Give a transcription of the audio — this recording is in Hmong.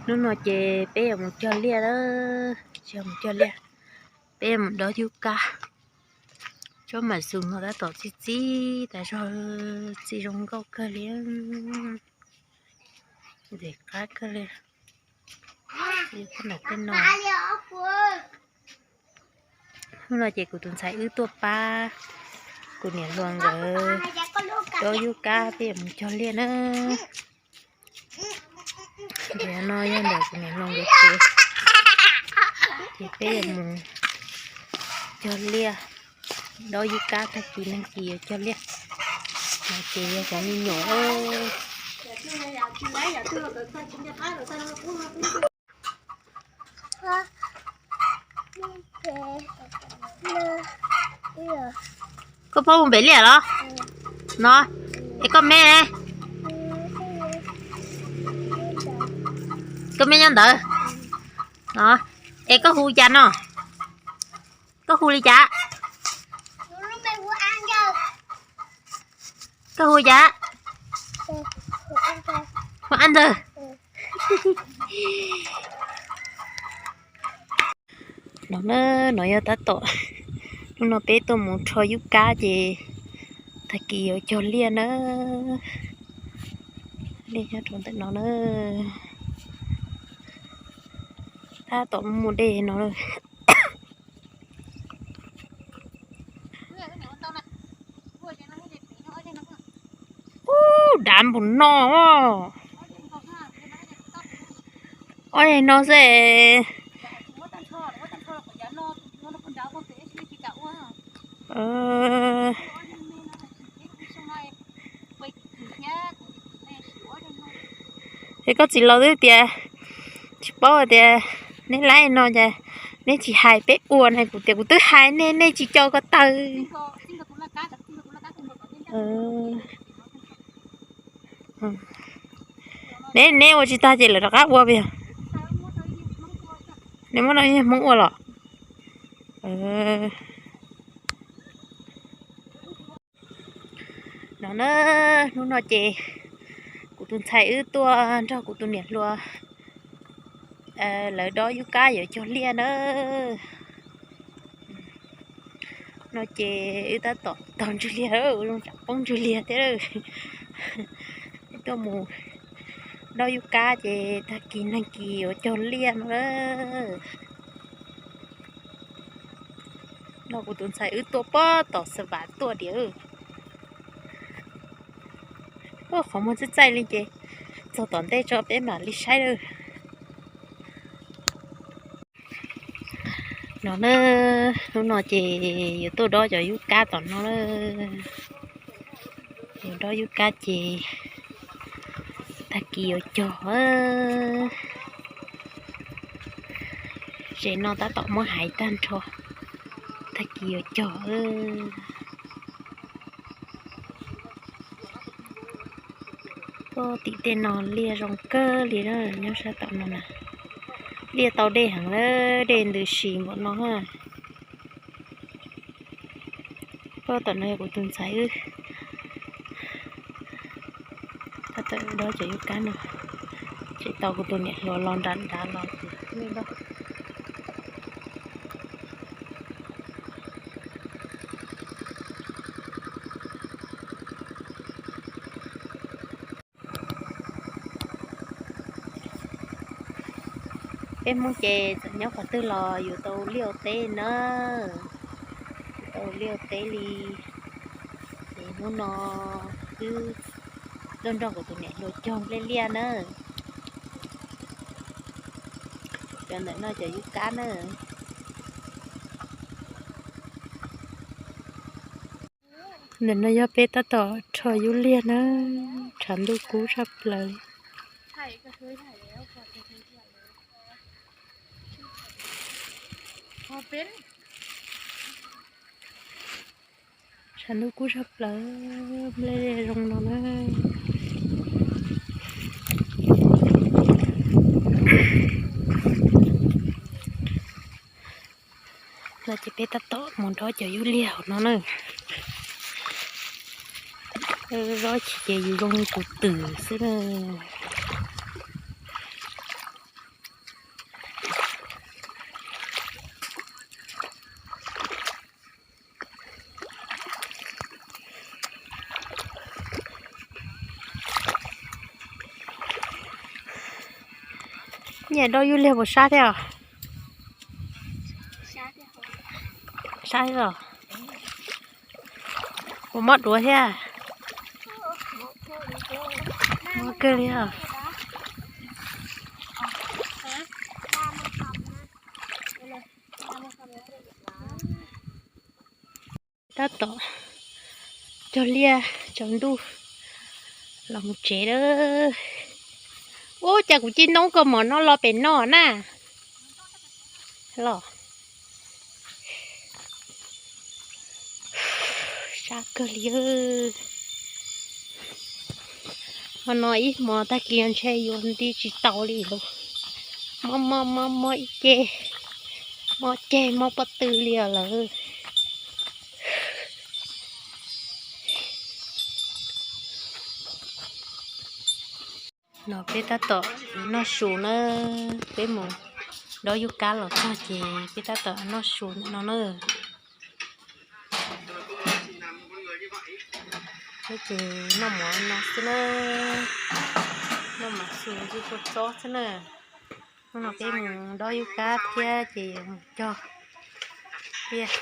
Hnub no ces peb yuav mus cog liaj lawm, tsis yog mus cog liaj, peb yuav mus dob yub kab. Tsob mam xus no tab tom txi txiv tas zog, txi zoo nkauj kawg li, ntxim qab kawg li. Tej no, hnub no ces kuv tus ntxhais wb tuaj pab kuv niam hluas nkawd dob yub kab, peb yuav mus cog liaj na. Ntawm no yog ntawm kuv niam hluas nkawd tsev, ces peb yuav mus cog liaj, dob yub kab, tag kis nag kis yuav cog liaj. No ces yog cov me nyuam. Koj phob mus pem liaj los? No, es koj me? Koj me nyob ntawd. No, es koj hu cas no? Koj hu li cas? Koj hu cas? Hu Ab Ntawg. No na, no yog tab tom, hnub no peb tuaj mus rho yub kab ces tag kis yuav cog liaj na. Liaj nyob rau ntawm no na, tab tom mus de no. Ub, dav npaum no. Ob no xwb. Es koj txiv laus twb tias, tsis paub tias neb laib no ces neb tsis hais peb ua na, kuv tias kuv twb hais nej, nej tsis co ko taw. Neb, neb ua tsis tag ces lawv rov qab ua puas yog? Neb muab rau ib niag Hmoob ua los? No na, hnub no ces kuv tus ntxhais wb tuaj nrog kuv tus niam hluas lawv dob yub kab yuav cog liaj na. No ces wb tab tom taug ntswg liag, ua zoo tsam poob ntswg liag thiab. Tuaj mus dob yub kab ces tag kis nag kis yuav cog liaj no na. No kuv tus ntxhais wb tuaj pob tom Xav Vam tuaj tiag. Ua qhov muag txaij txaij li ces txog tom ntej tso peb mam li saib lawm. No na, hnub no ces yuav tuaj dob cov yub kab tom no na. Yuav dob yub kab ces tag kis yuav cog. Tsev no tab tom muab hais tag nrho, tag kis yuav cog. Tuaj tim tej no liaj zoo kawg li na, nyob sab tom no na. Liaj tau dej heev lawm, dej ntws si npaum no. Tuaj tom no yog kuv tus ntxhais wb tab tom dob cov yub kab no, tseem tau kuv tus niam hluas los nram nrad los ces wb dob. Peb Hmoob ces txawm nyob qhov twg los yus tau liaj ua teb na, yus tau liaj ua teb li. Ces hnub no wb tuaj nrog kuv tus niam hluas cog nplej liaj na. Cov ntawm no cov yub kab na. Ntawm no yog peb tab tom rho yub liaj na, tshav ntuj kub tshaj plaws li. Tshav ntuj kub tshaj plaws, nplej zoo no na. No ces peb tab tom mus dob cov yub liaj hauv no na. Dob chim ces yus zoo li tus twm xwb na. Nyiam dob yub liag puas sab thiab os? Sab thiab os. Puas mob duav thiab? Mob kawg li os. Tab tom cog liaj tsaus ntuj los mus tsev lawm. Ub, cas kuv cib noob koj mov no los pem no na. Los sab kawg li. Hmo no ib hmo tag kis ntshe yuav nti tsis tau li lauj. Mob mob mob mob ib ce, mob ceg mob pob tw li os lawm. No peb tab tom noj su na, peb mus dob yub kab los txog ces peb tab tom noj su ntawm no na. Peb ces noj mov no xwb na, noj mov su ntsuj kua txob xwb na. Hnub no peb mus dob yub kab thiab ces yuav mus cog liaj.